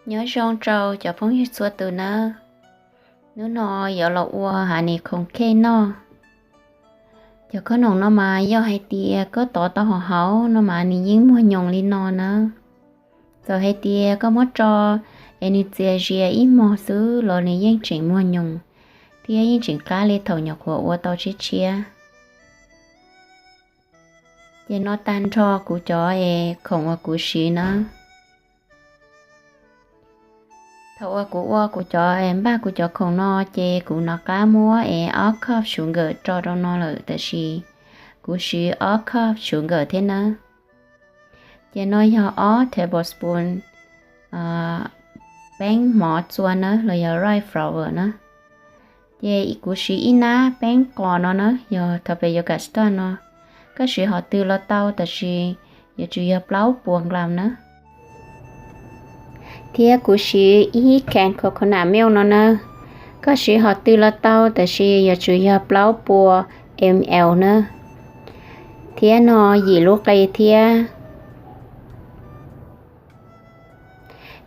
Nyob zoo rau cov phooj ywg txhua tus nawb. Hnub no yuav los ua honeycomb cake noj. Cov khoom no mas yog hais tias koj tov tau hauv hauv no mas nws yeej muag nyoos li no na. Txawm hais tias koj muab tso es nws txias zias ib hmos xwb los nws yeej tseem muag nyoos thiab yeej tseem qab li thaum nyuam qhuav ua tau tshiab tshiab. Ces no tag nrho kuv cov es khoom uas kuv siv na. Thaum uas kuv ua kuv cov es npaj kuv cov khoom no ces kuv nov qab muab es ob cup sugar tso rau no lawm, tab sis kuv siv ob cup sugar thiab na. Ces no yog ob tablespoon peeb mov txua na los yog rice flour na. Ces kuv siv ib nab peeb qos no na, yog thaum pem yuav kam start no, koj siv hom twg los tau, tab sis yuav tsum yog plaub puas gram na. Thiab kuv siv ib can coconut milk no na, koj siv hom twg los tau, tab sis yuav tsum yog plaub puas ml na. Thiab no yim lub qe thiab.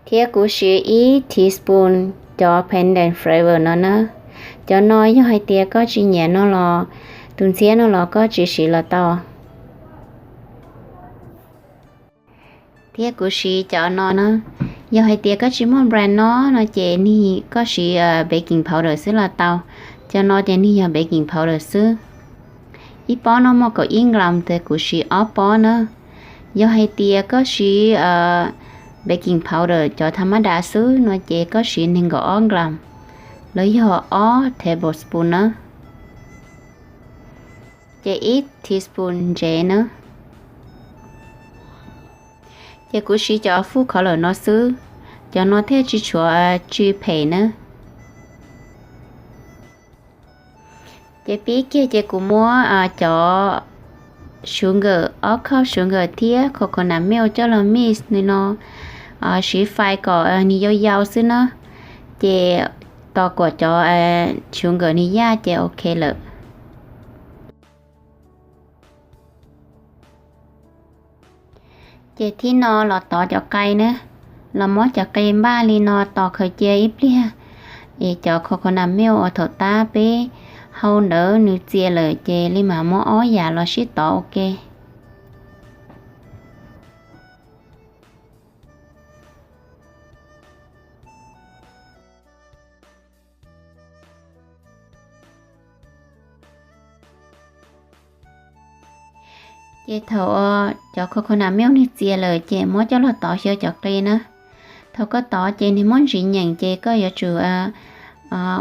Thiab kuv siv ib teaspoon cov pantene flavor no na. Cov no yog hais tias koj tsis nyiam no los, tus ntxhiab no los koj tsis siv los tau. Thiab kuv siv cov no na. Yog hais tias koj tsis muaj brand no no ces nws koj siv baking powder xwb los tau. Cov no ces nws yog baking powder xwb. Ib pob no muaj kaum ib gram, ces kuv siv ob pob na. Yog hais tias koj siv baking powder cov tha mab das xwb no ces koj siv nees nkaum ob gram, los yog ob tablespoon na. Ces ib teaspoon ntsev na. Ces kuv siv cov food color no xwb, cov no thiaj tsis tshuav tsis phem na. Ces pib kiag ces kuv muab cov sugar, ob cup sugar thiab coconut milk coj los mix li no, siv fais kom nws yau yau xwb na. Ces tos kom cov sugar nws yaj ces ok lawm. Ces thib no los tov cov qe na, los muab cov qe npaj li no tos khaws cia ib pliag, es cov coconut milk uas thaum tab peb hau ntawd nws txias lawm ces li mam muab ob yam los sib tov ua ke. Ces thaum cov coconut milk nws txias lawm ces muab coj los tov xyaw cov qe na. Thaum koj tov ces nws muab ntsis nyeem ces koj yuav tsum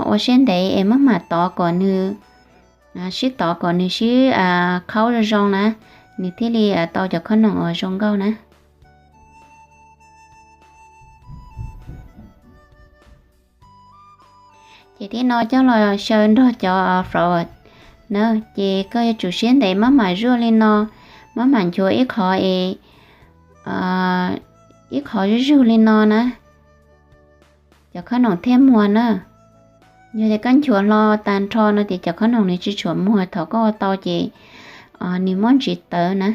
ua siab ntev es maj mam tov kom nws sib tov kom nws sib qhaub zoo zoo na, nws thiaj li tau cov khoom uas zoo nkauj na. Ces thib no coj los xyaw nrog cov flour na, ces koj yuav tsum siab ntev maj mam zuaj li no, maj mam nchuav ib qho es ib qho zuj zug li no na, cov khoom thiaj muag na. Yog tias koj nchuav hlo tag nrho no ces cov khoom nws tsis tshua muag, thaum koj ua tau ces nws muab ntsis tawv na.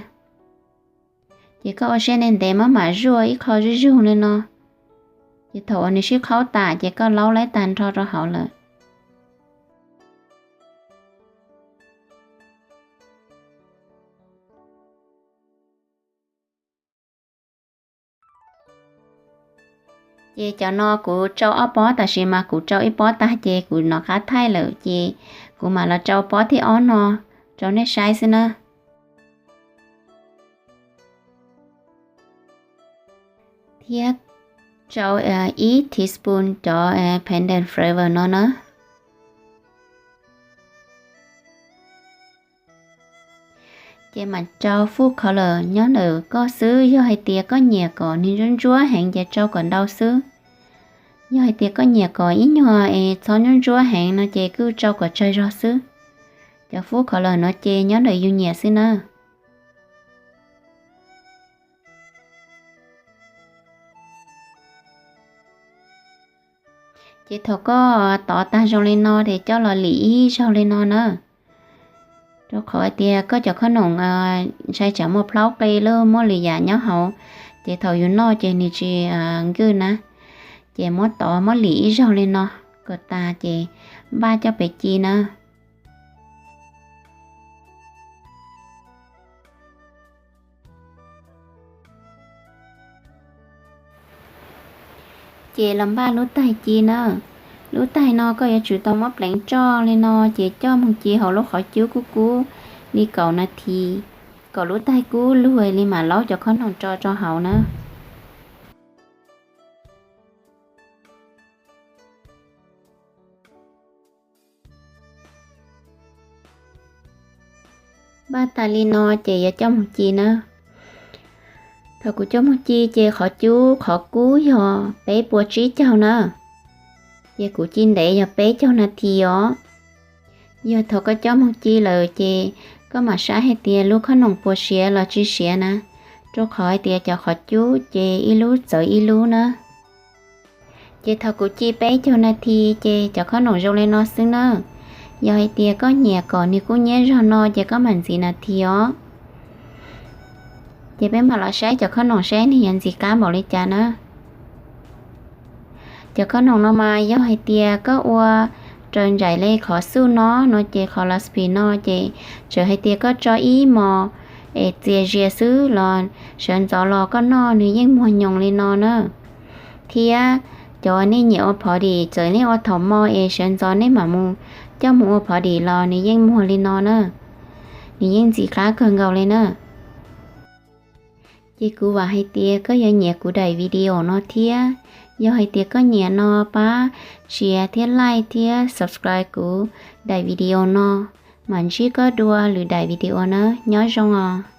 Ces koj ua siab ntev ntev maj mam zuaj ib qho zuj zug li no, ces thaum uas nws sib qhaub tas ces koj laub laib tag nrho rau hauv lawm. Ces cov no kuv tsau ob pob, tab sis mas kuv tsau ib pob tag ces kuv nov qab thaij lawm, ces kuv mam los tsau pob thib ob no rau nej saib xwb na. Thiab tsau ib teaspoon cov pantene flavor no na. Ces mam tsau food color nyob ntawm koj xwb, yog hais tias koj nyiam kom nws ntsuab ntsuab heev ces tsau kom ntau xwb. Yog hais tias koj nyiam kom ib nyuag es txhob ntsuab ntsuab heev no ces kuj tsau kom tsawg zog xwb. Cov food color no ces nyob ntawm yus nyiam xwb na. Ces thaum koj tov tag zoo li no ces coj los lim ib zaug li no na. Rau qhov hais tias koj cov khoom ntshai tsam muaj plaub qe los muaj lwm yam nyob hauv, ces thaum yus noj ces nws tsis nkag na. Ces muab tov muab lim ib zaug li no kom tas ces npaj coj pem ci na. Ces los npaj lub taig ci na. Lub taig no koj yuav tsum tau muab pleev tsoj li no, ces coj moog ci hauv lub qhov cub kub kub li kaum nas this, kom lub taig kub lug li mam laub cov khob noom tso rau hauv na. Npaj tas li no ces yuav coj moog ci na. Thaum kuv coj moog ci ces qhov cub qhov kub yog peb puas tsib caug na. Ces kuv ci ntev yog peb caug nas this os. Yog thaum koj coj moog ci lawm ces koj mam saib hais tias lub khob noom puas siav los tsis siav na, rau qhov hais tias cov qhov cub ces ib lub txawv ib lub na. Ces thaum kuv ci peb caug nas this ces cov khob noom zoo li no xwb na. Yog hais tias koj nyiam kom nws kub nyab zog no ces koj mam ntxiv nas this os. Ces peb mam los saib cov khob noom seb nws yuav ntxim qab npaum li cas na. Cov khob noom no mas yog hais tias koj ua raws nraim li qhov xuj no no ces qhov recipe no ces txawm hais tias koj tso ib mos es txias zias xwb los sawv ntxov los koj noj nws yeej muag nyoos li no na. Thiab cov nej nyiam ua party, txawm nej ua thaum hmo es sawv ntxov nej mam mus coj mus ua party los nws yeej muag li no na. Nws yeej ntxim qab kawg nkaus li na. Ces kuv vam hais tias koj yuav nyiam kuv daim video no thiab. Yog hais tias koj nyiam no pab share thiab like thiab subscribe kuv daim video no. Mam ntsib koj dua lwm daim video na. Nyob zoo os.